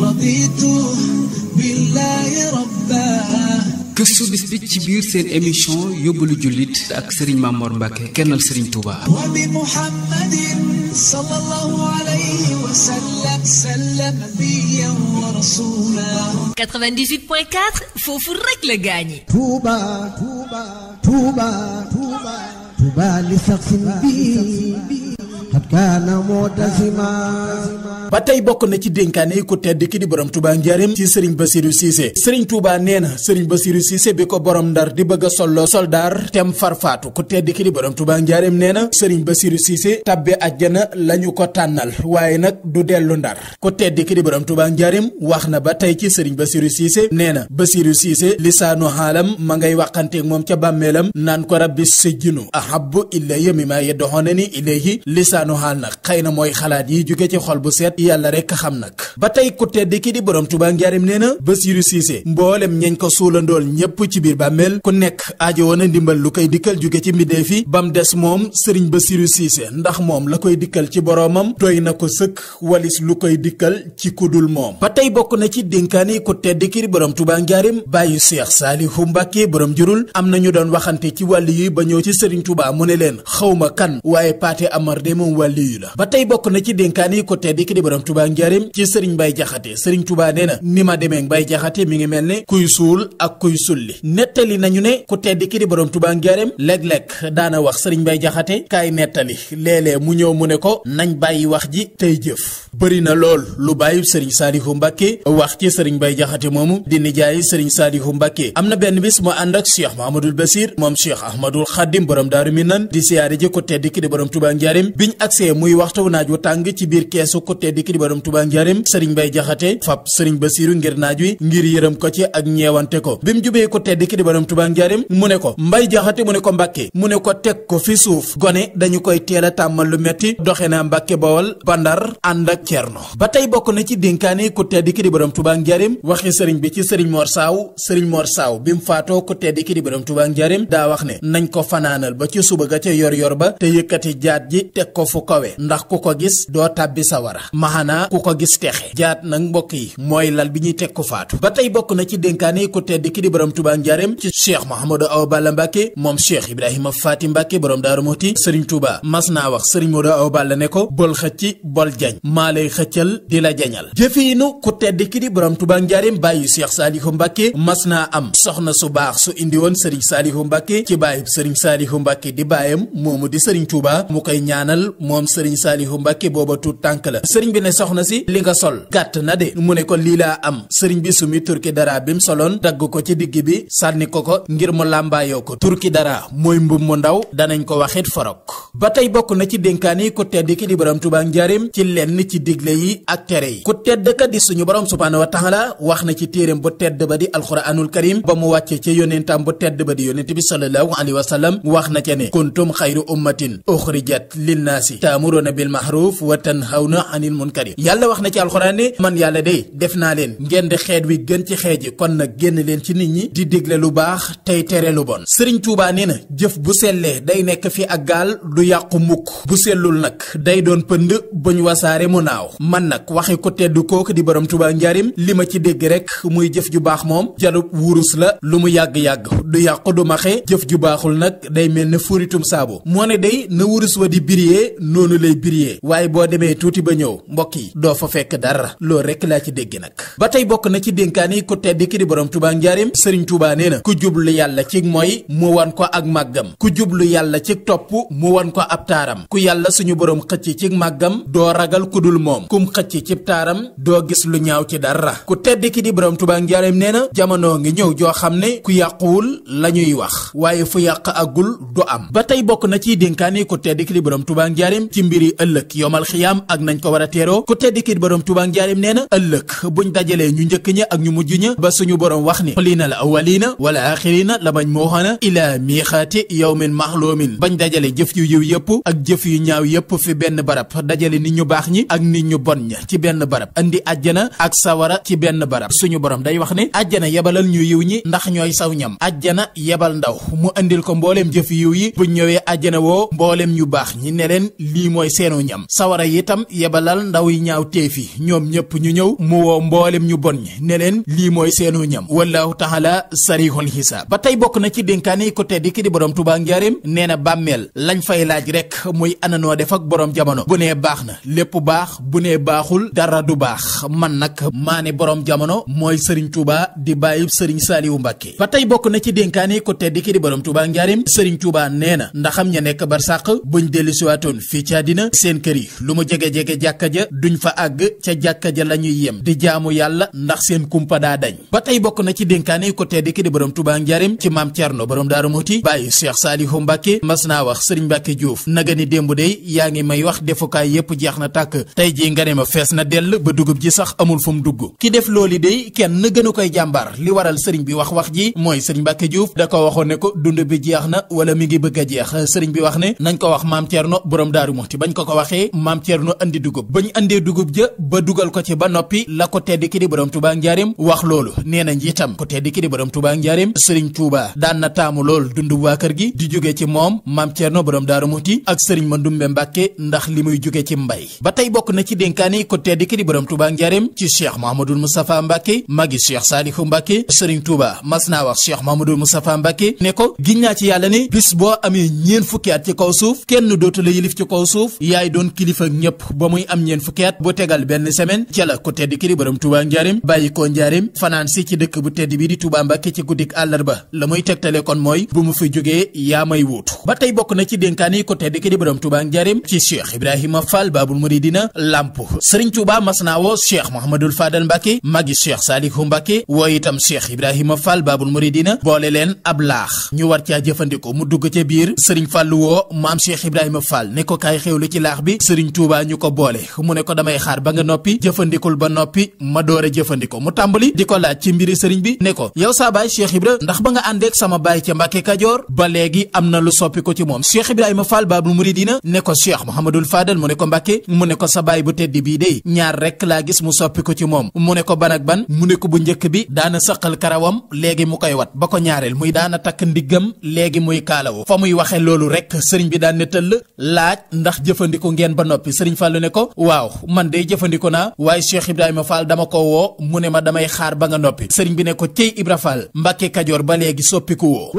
رضيت بالله ربا. gëstu bis bi ci biir seen émission yóbbalu jullit ak Serigne Mamor Mbacke kennal Serigne Touba. wa bi Muhammadin sallallahu alayhi wa sallam sallam nabiyyan wa rasula. 98.4 foofu rek la gaañi. Touba Touba Touba Touba Touba li saxsin bi xat kaana mu'tasima. ba tey bokk na ci dénkaane yi ku tedd ki di borom Touba njaareem ci Serigne Bassirou Cissé Serigne Touba nee na Serigne Bassirou Cissé bi ko borom Ndar di bëgg a solloo soldaar tem farfaatu ku tedd ki di borom Touba njaareem nee na Serigne Bassirou Cissé tabbe àjjana lañu ko tànnal waaye nag du dellu Ndar ku tedd ki di borom Touba njaareem wax na ba tey ci Serigne Bassirou Cissé nee na Bassirou Cissé lisaanu xaalam ma ngay waxanteeg moom ca bàmmeelam naan ko rabbi sijjinu ahabbu ilayya mimma yad'unani ilayhi lisaanu xaal nag xëy na mooy xalaat yi jóge ci xol bu set yàlla rek xam nag ba tey ku tedd ki di borom Touba njaareem nee na Bassirou Cissé mboolem ñeñ ko suulandool ñépp ci biir bàmmeel ku nekk aajo woon a ndimbal lu koy dikkal jóge ci mbindeef yi bam des moom Serigne Bassirou Cissé ndax moom la koy dikkal ci boroomam doy na ko sëkk walis lu koy dikkal ci kudul moom ba tey bokk na ci dénkaani ku tedd ki di borom Touba njaareem bàyyi Cheikh Saliou Mbacke borom jurul am na ñu doon waxante ci wàlli yi ba ñëw ci Serigne Touba mu ne leen xawma kan waaye Paate Amar de moom wàlli yu la ba tey bokk na ci dénkaani ku tedd ki di borom Touba njaareem ci Serigne Mbaye Jaxate Serigne Touba nee na ni ma demee Mbaye Jaxate mi ngi mel ne kuy suul ak kuy sulli nettali nañu ne ku tedd ki di borom Touba njaareem léeg-léeg daana wax Serigne Mbaye Jaxate kaay nettali léeg-léeg mu ñëw mu ne ko nañ bàyyi wax ji tey jëf bëri na lool lu bàyyi Serigne Saliou Mbacke wax ci Serigne Mbaye Jaxate moomu di nijaay Serigne Saliou Mbacke am na benn bis mu ànd ak Cheikh Mahamadul Basir moom Cheikh Ahmadul Khadim borom Daaru Minan di siyaare ji ku tedd ki di borom Touba njaareem biñ agsee muy waxtu naaj wu tàng ci biir keesu ku tedd ki di borom Touba njaareem Serigne Mbaye Jaxate fab Serigne Bassirou ngir naaj wi ngir yërëm ko ci ak ñeewante ko bi mu jubee ko tedd ki di borom Touba njaareem mu ne ko Mbaye Jaxate mu ne ko Mbacke mu ne ko teg ko fi suuf gone dañu koy teel a tàmmal lu metti doxe naa Mbacke Bawol ba Ndar ànd ak Cerno ba tey bokk na ci dénkaane ku tedd ki di borom Touba njaareem waxi Serigne bi ci Serigne Mor Saaw bi mu faatoo ku tedd ki di borom Touba njaareem daa wax ne nañ ko fanaanal ba ci suba ga ca yor ba te yëkkati jaat ji teg ko fu kawe ndax ku ko gis doo tàbbi sawara maxanaa ku ko gis texe jaat nag mbokk yi mooy lal bi ñuy teg ko faatu ba tey bokk na ci dénkaane ku tedd ki di borom Touba njaareem ci Cheikh Mouhamadou Awa Balla Mbacke moom Cheikh Ibrahima Faty Mbacke borom Daaru Muhti Serigne Touba mas naa wax Serigne Modou Awa Balla ne ko bol xëcci bol jañ maa lay xëccal di la jañal jëfiinu ku tedd ki di borom Touba njaareem bàyyi Cheikh Saliou Mbacke mas naa am soxna su baax su indi woon Serigne Saliou Mbacke ci bàyyib Serigne Saliou Mbacke di bàyyam moomu di Serigne Touba mu koy ñaanal moom Serigne Saliou Mbacke booba tuut tànk la Serigne bi ne soxna si li nga sol gàtt na de mu ne ko lii laa am Serigne bi sumi turki dara bi mu soloon dagg ko ci digg bi sànni ko ngir mu làmbaayoo ko turki dara mooy mbub mu ndaw danañ ko waxit forok ba tey bokk na ci dénkaani ku tedd ki di borom Touba njaareem ci lenn ci digle yi ak tere yi ku tedd ka di suñu borom subhaanahu wa taala wax na ci téeréem bu tedd ba di alxuraanul karim ba mu wàcce ci yonentam bu tedd ba di yonent bi sallallahu alayhi wa sallam wax na ca ne kuntum xayru ummatin uxrijat linnaasi taamuruna bil mahruf wa tanhawna anil munkari yàlla wax na ci alxuraan ne man yàlla day def naa leen ngeen di xeet wi gën ci xeet yi kon nag génn leen ci nit ñi di digle lu baax tey tere lu bon Serigne Touba nee na jëf bu sellee day nekk fi ak gaal du yàqu mukk bu sellul nag day doon pënd buñ wasaare mu naaw man nag waxi ko tedd kooku di borom Touba njaarim li ma ci dégg rek muy jëf ju baax moom jalub wurus la lu mu yàgg-yàgg du yàqu du maxe jëf ju baaxul nag day mel ne furitum saabu moo ne day na wurus wa di biriyee noonu lay biriyee waaye boo demee tuuti ba ñëw mbokk yi doo fa fekk dara loolu rek laa ci dégg nag ba tey bokk na ci dénkaani ku tedd ki di borom Touba njaarim Serigne Touba nee na ku jublu yàlla ci mooy mu wan ko ak màggam ku jublu yàlla ci topp mu wan ko ab taaram ku yàlla suñu borom xëcc ci màggam doo ragal ku dul moom kum xëcc ci taaram doo gis lu ñaaw ci dara ku tedd ki di borom Touba njaarim nee na jamono ngi ñëw joo xam ne ku yàquwul la ñuy wax waaye fu yàq agul du am ba tey bokk na ci dénkaani ku tedd ki di borom Touba njaarim ci mbiri ëllëg yomal xiyaam ak nañ ko war a teeroo ku tedd ki di borom Touba njaarim nee na ëllëg buñ dajalee ñu njëkk ña ak ñu mujj ña ba suñu borom wax ni xulina la awalina wala axirina la mañ mooxana ila miixaati yawmin maxloomin bañ dajale jëf yu yiw yëpp ak jëf yu ñaaw yëpp fi benn barab dajale nit ñu baax ñi ak nit ñu bon ña ci benn barab andi àjjana ak sawara ci benn barab suñu borom day wax ne àjjana yebalal ñu yiw ñi ndax ñooy saw ñam àjjana yebal ndaw mu andil ko mbooleem jëf yiw yi buñ ñëwee àjjana woo mbooleem ñu baax ñi ne leen lii mooy seenu ñam. sawara itam yebalal ndaw yi ñaaw teefi ñoom ñëpp ñu ñëw mu woo mboolem ñu bon ñi ne leen lii mooy seenu ñam. wallahu taala sarihul hisaab. ba tey bokk na ci dénkaane yi ko tedd ki di borom Tuubaa njaareem nee na bàmmeel lañ fay laaj rek muy ananoo def ak borom jamono. bu nee baax na lépp baax, bu nee baaxul dara du baax. man nag maa ne borom jamono mooy Serigne Touba di bàyyi Serigne Saliou Mbacké. ba tey bokk na ci dénkaane yi ko tedd ki di borom Tuubaa njaareem Serigne Touba nee na ndaxam ña nekk barsàq buñ dellu siwaatoon fii ci àddina seen kër yi lu mu jege-jege jàkka ja duñ fa àgg ca jàkka ja la ñuy yem di jaamu yàlla ndax seen kumpa daa dañ. ba tey bokk na ci dénkaane yi ko tedd ki di borom Tuubaa njaareem ci maam Thierno borom Daaru Muti bàyyi Cheikh Saliou Mbacké mas naa wax Serigne Mbacké Diouf naga ni démb dey yaa ngi may wax defukaay yépp jeex na tàkk tey jii nga ne ma fees na dell ba dugub ji sax amul fu mu dugg. ki def loolu dey kenn gënu koy jàmbaar li waral Serigne bi wax ji mooy Serigne Mbacké Diouf da ko waxoon ne ko dund bi jeex na wala mi ngi bëgg a jeex. Serigne bi wax ne nañ ko wax maam Thierno borom Daaru Muti bañ ko waxee maam Thierno andi dugub bañ andee dugub ja ba dugal ko ci ba noppi la ko tedd ki di borom Tuubaa njaareem wax loolu nee na njiitam ko tedd ki di borom Tuubaa njaareem Serigne Touba daan na taamu lool dund waa kër gi di jóge ci moom maam Thierno borom Daaru Muti ak Serigne Mandoumbe Mbacké ndax li muy jóge ci mbay. ba tey bokk na ci dénkaane ko tedd ki di borom Tuubaa njaareem ci Cheikh Mouhamadoul Moustapha Mbacké magi Cheikh Saliou Mbacké Serigne Touba mas naa wax Cheikh Mouhamadoul Moustapha Mbacké ne ko giñ naa ci yàlla ne bis boo amee ñeen fukki at ci kaw suuf kenn dootu la yilif ci kaw suuf yaay doon kilifa ak ñëpp ba muy am ñeen fukki at bu tegal benn semaine ca la ko tedd ki di borom Tuubaa njaareem bàyyi ko njaareem fanaan si ci dëkk bu tedd bi di Tuubaa Mbacké ci guddik àllarba la muy tegtale kon mooy bu mu fi jógee yaa may wuutu. ba tey bokk na ci dénkaane ko tedd ki di borom Tuubaa njaareem ci Cheikh Ibrahima Fall Babul Muridina lamp Serigne Touba mas naa woo Cheikh Mouhamadoul Fadal Mbacké magi Cheikh Saliou Mbacké woo itam Cheikh Ibrahima Fall Babul Muridina boole leen ab laax ñu war caa jëfandikoo mu dugg ca biir Serigne Fallou woo maam Cheikh Ibrahima Fall ne ko kaay xewlu ci laax bi Serigne Touba ñu ko boole mu ne ko damay xaar ba nga noppi jëfandikul ba noppi ma doore jëfandikoo mu tàmbali di ko laaj ci mbiri Serigne bi ne ko yow saa baay Cheikh Ibra ndax ba nga àndeek sama baay ca Mbacké Kajoor ba léegi am na lu soppi ko ci moom Cheikh Ibrahima Fall Babul Muridina ne ko Cheikh Mouhamadoul Fadal mu ne ko Mbacké mu ne ko sa baay bu tedd bii dey ñaar rek laa gis mu soppi ko ci moom mu ne ko ban ak ban mu ne ko bu njëkk bi daana sëqal karawam léegi mu koy wat ba ko ñaareel muy daana takk ndiggam léegi muy kaalawu fa muy waxe loolu rek sëriñ bi daan ne tëll laaj ndax jëfandiko ngeen ba noppi sëriñ Fallu ne ko waaw man de jëfandiko naa waaye Cheikh Ibrahima Fall dama ko woo mu ne ma damay xaar ba nga noppi sëriñ bi ne ko cey Ibra Fall Mbacké Kajoor ba léegi soppiku woo